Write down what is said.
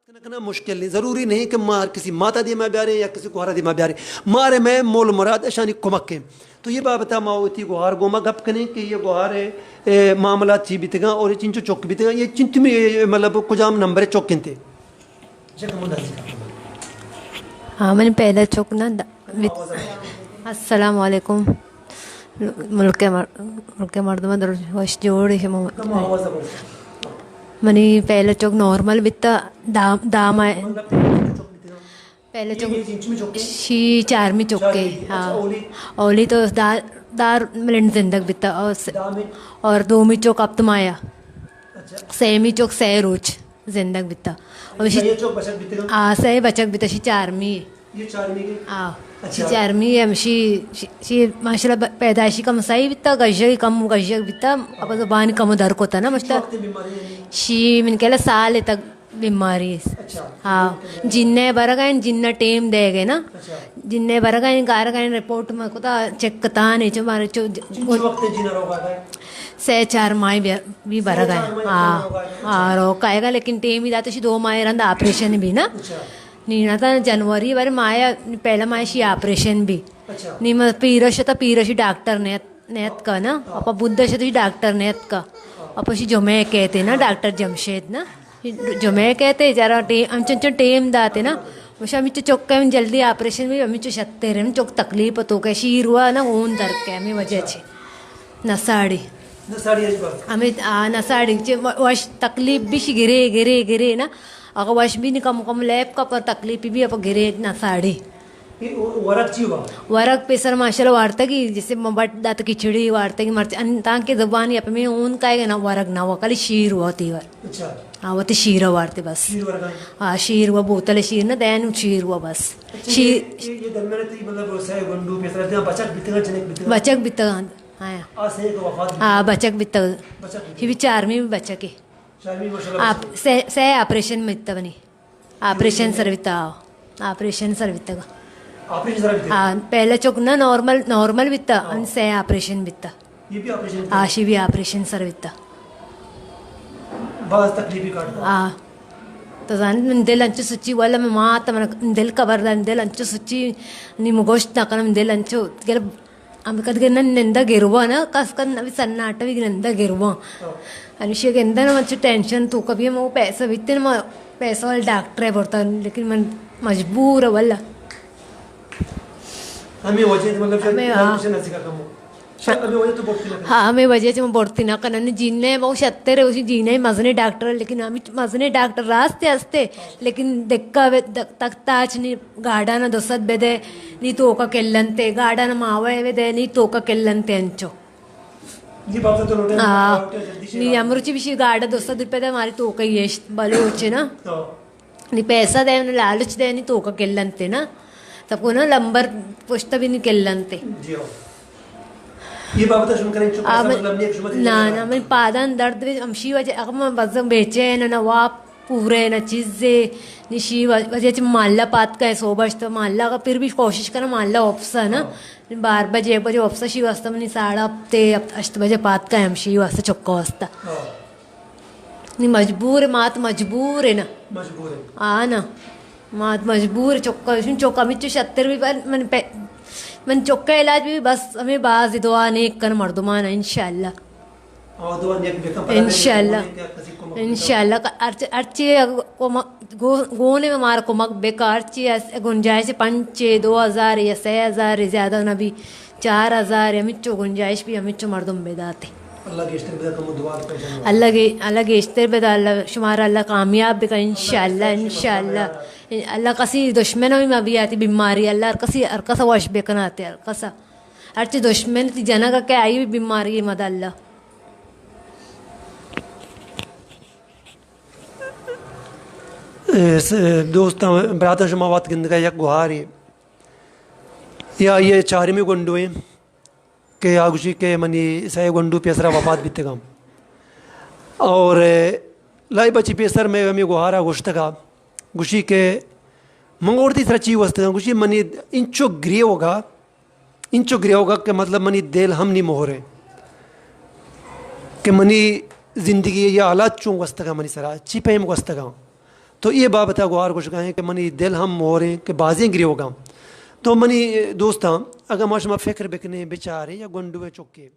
کنگ مشکل نہیں، ضروری نہیں کہ ما ہر کسی ماتا دیما بیاریں یا کسی گوہارا دیما بیاریں۔ مارے میں مول مراد اشانی کمک ہیں۔ تو یہ بابتا ما وتی گوہار گوما گپ کنیں کہ یہ گوہار، اے، معاملات چی بیتگاں اور چنچو چک بیتگاں، یہ چنتمی، اے، مطلب کجام نمبر چک انتے؟ ہاں، من پہلا چک نا دا-، وت-، السلام علیکم۔ ملک مر-، ملک مردم در وش جوڑ شما۔ منی پہلا چک نارمل بیتا، دا-، دام آئے۔ پہلا چک شی چارمی چکے، ہاں۔ اولی تو دا-، دار منٹ زندگ بیتا اور س-، اور دومی چک ہپت مایا۔ سیمی چک سہ روچ زندگ بیتا۔ اور شی-، آ، سہ بچک بیتا، شی چارمی۔ آ، شی چارمی ہم شی، شی، شی ماشاءاللہ ب-، پیدائشی کم سائی بیتا، گژگ کم گژگ بیتا، اپا زبان کم در کوتا نا مشتا۔ شی من کہلا سال تک بیماری۔ ہاں، جنہ برگا ہیں، جنہ ٹیم دے گئے نا۔ جنہ برگا ہیں، گارگا ہیں، رپورٹ میں کتا چیک کتا نے، چو مارے چو۔ سہ چار ماہ بھی، بھی برگا ہیں۔ ہاں، ہاں، روک آئے گا، لیکن ٹیم ہی داتا شی دو ماہ رند آپریشن بھی نا۔ نی نا تا جنوری بر ماہ، پہلا ماہ شی آپریشن بھی۔ نی ما پیرش تا پیرشی ڈاکٹر نے نیتکا نا، اپا بدھ شتو ڈاکٹر نیتکا۔ اپا شی جمعہ کہتے نا، ڈاکٹر جمشید نا۔ جمعہ کہتے، جرا ٹے-، ہم چن چن ٹیم داتے نا۔ مشا ہمیں چو چک ہے، جلدی آپریشن بھی، ہمیں چو شتے رہے، ہمیں چک تکلیف تو کہ شیر ہوا نا، اون در کے ہمیں وجہ چے۔ نساڑی۔ ہمیں، آ، نساڑی، چے و-، وش تکلیف بھی شی گرے، گرے، گرے نا۔ اگر وش بھی نی کم کم لیب کا، پر تکلیف بھی اپا گرے نساڑی۔ اے ورگ چی ہوا؟ ورگ پیسر ماشاءاللہ وارتگی، جیسے ما بٹ دات کھچڑی وارتگی مرچ، ان تانکہ زبانی اپنے اون کائے گا نا، ورگ نہ ہوا، کلی شیر ہوا تیور۔ اچھا۔ ہاں، وتی شیر وارتے بس۔ شیر ورگ آئی؟ ہاں، شیر ہوا، بوتل شیر نہ دین، شیر ہوا بس۔ اچھا، شیر یہ، یہ، یہ درمیان تھی مطلب سہ گنڈو پیسر جہاں بچک بیتگا، جنک بیتگا؟ بچک بیتگا، ہاں۔ آ سہ کو وفات بیتگا؟ ہاں، بچک بیتگا۔ بچک بیتگا۔ یہ بھی چارمی بچک ہے۔ چارمی ماشاءاللہ آپ بچک ہے۔ سہ، سہ آپریشن میں بیتا بنی۔ آپریشن سر بیتا، آپریشن سر بیتا۔ آپریشن سر بیتا؟ ہاں، پہلا چک نا نارمل، نارمل بیتا، ہاں۔ ان سے آپریشن بیتا۔ یہ بھی آپریشن بیتا؟ آ، شی بھی آپریشن سر بیتا۔ باز تکلیفی کاٹ دا۔ ہاں۔ تو زان من دل انچو سچی، والا میں ماں تا من دل خبر دا، من دل انچو سچی، نی مگوشت نہ کنم، من دل انچو، گل ہم کد کہ نن نندا گروا نا، کس کن نبی سناٹا بھی نندا گروا۔ ہاں۔ ہمیشہ کہ اندر من چو ٹینشن تو کبھی ہم وہ پیسہ بیتے نا، پیسہ والا ڈاکٹر ہے بولتا، لیکن من مجبور ہے واللہ۔ ہمیں وجہ تو مطلب شاید ہمیں، ہاں۔ ٹینشن ایسی کا کم ہو۔ شاید ہمیں وجہ تو بڑھتی نہ کرے۔ ہاں، ہمیں وجہ سے بڑھتی نہ کرے۔ جینے وہ شتر ہے، اسی جینے مزنے ڈاکٹر ہے، لیکن ہمیں مزنے ڈاکٹر راستے ہستے، لیکن دکا تک تاچ نہیں۔ گاڈانا دو سد بدے، نی توکا کلنتے، گاڈانا ماوے بدے، نی توکا کلنتے انچو۔ جی، بابا تو لوٹے نا، ہاں۔ ڈاکٹر جلدی سے نی آ۔ امروچی بشی گاڈا دو سد روپے دے، ہماری توکا ہی ہے، بلوچ نا۔ ہاں۔ نی پیسہ دے، نی لالچ دے، نی توکا کلنتے نا۔ تب کو نا لمبر پشتا بھی نی کلنتے۔ جی ہاں۔ یہ بابت شما کریں، چو پیسہ آ، مطلب نہیں، شما نا، نا، من پادان درد بھی ہمشی وجہ، اگر من بزن بیچے نا، نا واپ پورے نہ چیزے، نی شی و-، وجہ چہ محلہ پات کا ہے، صوبہ اشتہ محلہ کا، پھر بھی کوشش کرنا محلہ واپس ہے نا۔ ہاں۔ بار بجے، ایک بجے واپس شی واسطہ منی ساڑھا ہفتے، ہفت، ہشت بجے پات کا ہے ہم شی واسطہ چکا واسطہ۔ ہاں۔ نی مجبور ہے، مات مجبور ہے نا۔ مجبور ہے۔ ہاں نا۔ مات مجبور ہے، چکا، چکا مچو شتر بھی پر من پہ، من چکا علاج بھی بس ہمیں باز دعا نیک کن مردمان انشاءاللہ۔ انشاءاللہ۔ انشاءاللہ۔ ہرچ-، ہرچی کمک-، گو-، گونے میں مارا کمک بکا، ہرچی اس گنجائش پنچ، دو ہزار یا سہ ہزار زیادہ نہ بھی، چار ہزار، ہمچو گنجائش بھی ہمچو مردم بداتے۔ اللہ گیشتر بدا، کمو دعا پریشان ہو۔ اللہ گے-، اللہ گیشتر بدا، اللہ شمارا اللہ کامیاب بکا، انشاءاللہ، انشاءاللہ۔ اللہ کسی دشمن بھی ما بیاتی بیماری، اللہ ہر کسی، ہر کسا وش بکناتے، ہر کسا۔ ہرچی دشمن تی جنگ کہ آئی بیماری مد اللہ۔ اے س-، دوستاں، براتاں، شما وت گندگا یک گوہارے یا یہ چارمی گونڈوے کہ آ گوشی کہ منی سئے گونڈو پیسرا وفات بیتگاں۔ اور، اے، لائبہ چی پیسر میں ہمیں گوہارا گوشتگا، گوشی کہ من گوشتی سرا چی وستگاں، گوشی منی انچو گریوگا، انچو گریوگا کہ مطلب منی دل ہم نی مہرے کہ منی زندگی یا حالات چون گوستگاں، منی سرا چی پیم گوستگاں۔ تو اے بابت ءَ گوہار گوشگا ایں کہ منی دل ہم موریں کہ بازیں گریوگاں۔ تو منی دوستاں، اگاں ما شما فکر بکنیں، بچاریں یا گونڈو ءِ چکے،